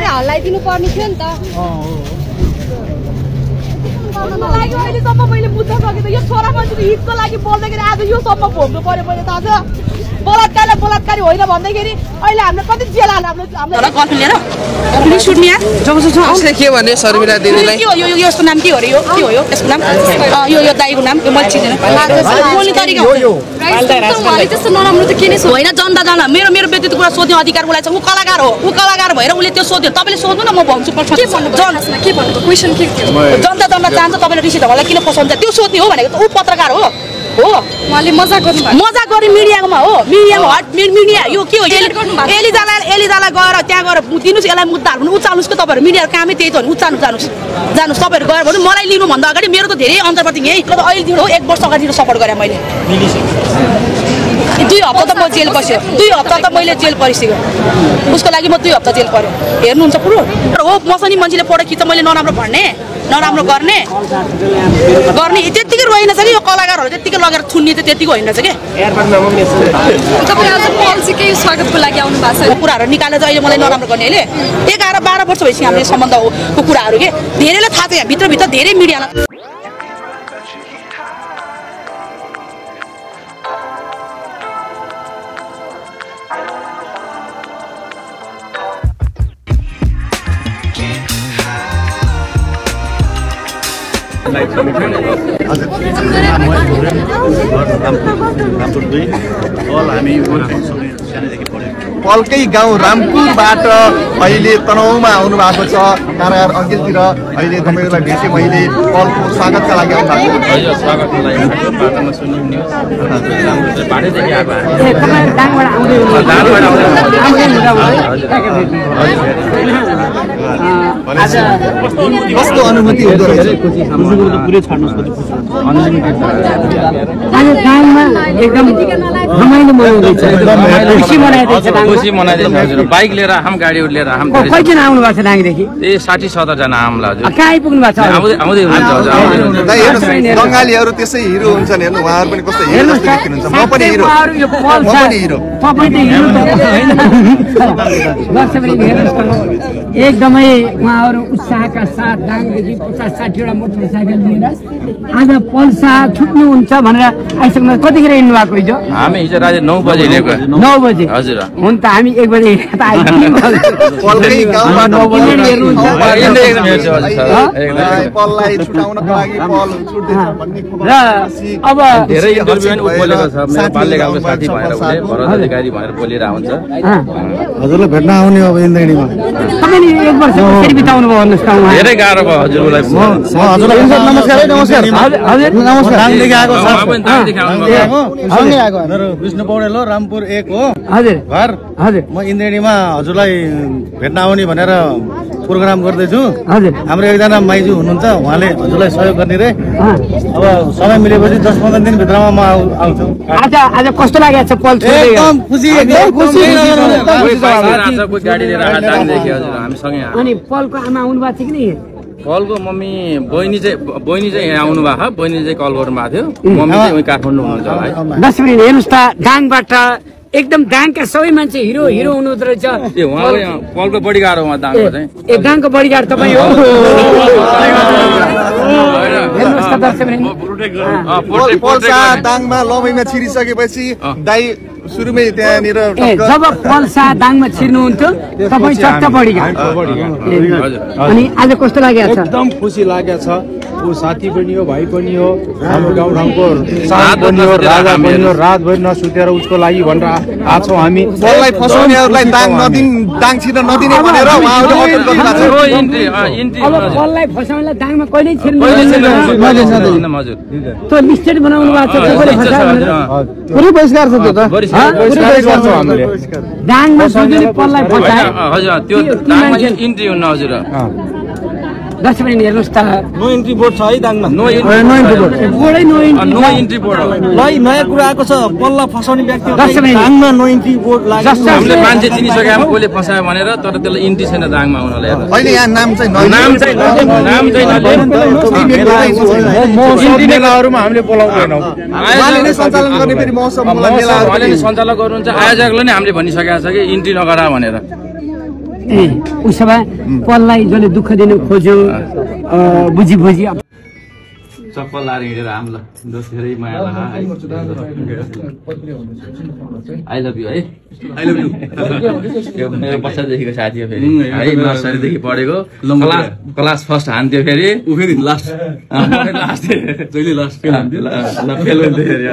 हल्लाइदिनु पर्ने थियो नि त अहिलेसम्म मैले बुझ्न सकेँ यो छोरा मान्छेको हितको लागि बोल्दाखेरि आज योसम्म भोग्नु पर्यो मैले त आज बलात्कारलाई बलात्कारी होइन भन्दाखेरि अहिले हामीले कति जेल हाल्यो हाम्रो कफी लिएर कफी सुट्ने उसले के भने शर्मिला दिदीलाई के हो यो यसको नाम के हो रे यो के हो यो यसको नाम यो दाइको नाम यो मैले चिन्दैन बोल्ने तरिका उहाँले त्यस्तो नराम्रो त किन होइन जनता जान मेरो व्यक्तिगत कुरा सोध्ने अधिकार उसलाई छ ऊ कलाकार भएर उसले त्यो सोध्यो तपाईँले सोध्नु न म भन्छु के भन्नु क्वेसन के थियो जनता चाहन्छ तपाईँले ऋषि ढकाललाई किन फसाउँछ त्यो सोध्ने हो भनेको ऊ पत्रकार हो उहाँले मजाक गर्ने मिडियामा हो मिडिया यो के हो एलिजालाई गएर त्यहाँ गएर दिनुहोस् यसलाई मुद्दाहरू पनि उचाल्नुहोस् कि तपाईँहरू मिडियाको कामै त्यही त हो जानुहोस् तपाईँहरू गएर भन्नु मलाई लिनुभन्दा अगाडि मेरो त धेरै अन्तर्प्रति यही अहिले हो 1 वर्ष अगाडि सपोर्ट गरेँ मैले 2 हप्ता त म जेल बस्यो 2 हप्ता त मैले जेल परिसक्यो उसको लागि म 2 हप्ता जेल पर्यो हेर्नुहुन्छ पुरो हो मसनी मान्छेले फोटो खिच्छ मैले नराम्रो भन्ने नराम्रो गर्ने त्यतिकै रहेन छ कि यो कलाकारहरू त्यतिकै लगेर थुन्ने त त्यतिकै होइन छ कि स्वागतको लागि आउनु भएको छ कुराहरू निकालेर चाहिँ अहिले मलाई नराम्रो गर्ने अहिले 11-12 वर्ष भइसक्यो हाम्रो सम्बन्धको कुराहरू के धेरैलाई थाहा छ यहाँ भित्रभित्र धेरै मिडियालाई पलकै गाउँ रामपुरबाट अहिले तनहुमा आउनु भएको छ कारागार अघिल्तिर अहिले तपाईँहरूलाई भेटेँ मैले पलको स्वागतका लागि आउनु भएको कस्तो अनुभूति हुँदो रहेछ खुसी मनाइदिन्छ हजुर बाइक लिएर आम गाडी लिएर आम कतिजना आउनु भएको छ नाङदेखि 60-70 जना आमला हजुर कहाँ आइपुग्नु भएको छ आउँदै हुन्छ बङ्गालीहरू त्यसै हिरो हुन्छन् हेर्नु उहाँहरू पनि कस्तो हिरो जस्तो देखिनुहुन्छ म पनि हिरो एकदमै उहाँहरू उत्साहका साथ दाङदेखि 50-60 वटा मोटरसाइकल लिएर आज पल्सा छुट्नुहुन्छ भनेर आइसक्नु कतिखेर हिँड्नु भएको हिजो हामी हिजो राति 9 बजे हिँडेको 9 बजे हजुर हुन त हामी 1 बजे अब धेरै इन्टरभ्यु बोलेको छ मेरो बाल्यकालको साथी भएर उले भरत अधिकारी भनेर बोलेर आउँछ हजुरलाई भेट्न आउने अब इन्द्रेणीमा तपाईले 1 वर्ष कसरी बिताउनु भयो भन्नुस् त धेरै गाह्रो भयो हजुरलाई म हजुरलाई नमस्कार हजुर नमस्कार दाङदेखि आएको छ सँगै आएको मेरो विष्णु पौडेल हो रामपुर 1 हो हजुर घर हजुर म इन्द्रेणीमा हजुरलाई भेट्न आउने भनेर प्रोग्राम गर्दैछु हजुर हाम्रो एकजना माइजू हुनुहुन्छ उहाँले हजुरलाई सहयोग गर्ने रे अब समय मिलेपछि 10-15 दिन भित्रमा म आउँछु आज कस्तो लागेको छ पल एकदम खुसी गाडी लिएर दाङदेखि हजुर हामी सँगै अनि पलको आमा आउनु भएको थियो कि नि कलको मम्मी बहिनी चाहिँ यहाँ आउनु भएको बहिनी चाहिँ कल गर्नु भएको थियो मम्मी चाहिँ उही काठमाडौँ हुनुहुन्छ होला है दशमिन हेर्नुहोस् त दाङबाट एकदम दाङका सबै मान्छे हिरो हुनुहुँदो रहेछ ए उहाँको कलको बढी गाह्रो उहाँ दाङको चाहिँ ए दाङको बढी गाह्रो तपाईँ हो हेर्नुहोस् त दशमिन पल्सा दाङमा लमैमा छिरिसकेपछि दाइ सुरुमै त्यहाँनिर जब पल्सा दाङमा छिर्नुहुन्थ्यो तपाईँ चट्ट बढी गाह्रो अनि आज कस्तो लागेको छ एकदम खुसी लागेको छ ऊ साथी पनि हो भाइ पनि हो हाम्रो गाउँठाउँको साथ पनि हो राजा पनि हो रातभरि नसुतेर उसको लागि भनेर आछौँ हामी पललाई फसाउनेहरूलाई दाङ छिर्न नदिने भनेर उहाँहरूले अपील गर्नुभएको छ अब पललाई फसाउनेलाई दाङमा कहिल्यै छिर्नु त्यो लिस्टेड बनाउनु भएको छ कसले फसायो भनेर पुरै बहिष्कार छ त्यो त दाङमा जुन पललाई फसायो हजुर त्यो दाङमा इन्ट्री हुन्न हजुर दर्शक पनि हेर्नुहोस् त नो इन्ट्री बोर्ड छ है दाङमा नो बोर्डै नो इन्ट्री बोर्ड हो ल नयाँ कुरा आएको छ पल्ला फसाउने व्यक्ति दर्शक पनि दाङमा नो इन्ट्री बोर्ड लाग्यो हामीले मान्छे चिनिसक्यो कसले फसायो भनेर तर त्यसलाई इन्ट्री छैन दाङमा आउनलाई अहिले यहाँ नाम चाहिँ मेलाहरूमा हामीले बोलाउँदैनौँ उहाँले नै सञ्चालन गर्ने फेरि महोत्सव उहाँले नै सञ्चालक गर्नुहुन्छ आयोजकले नै हामीले भनिसकेको छ कि इन्ट्री नगरा भनेर उसो भए पललाई जसले दुःख दिनु खोज्यो बुझी चप्पल लाएर हिँडेर हामीलाई दोस्रो माया है आई लभ यु है आई लभ यु यो मेरो बच्चादेखिको साथी हो फेरि है नर्सरीदेखि पढेको क्लास फर्स्ट हान्थ्यो फेरि लास्ट जहिले लास्ट फेल हुन्थ्यो फेरि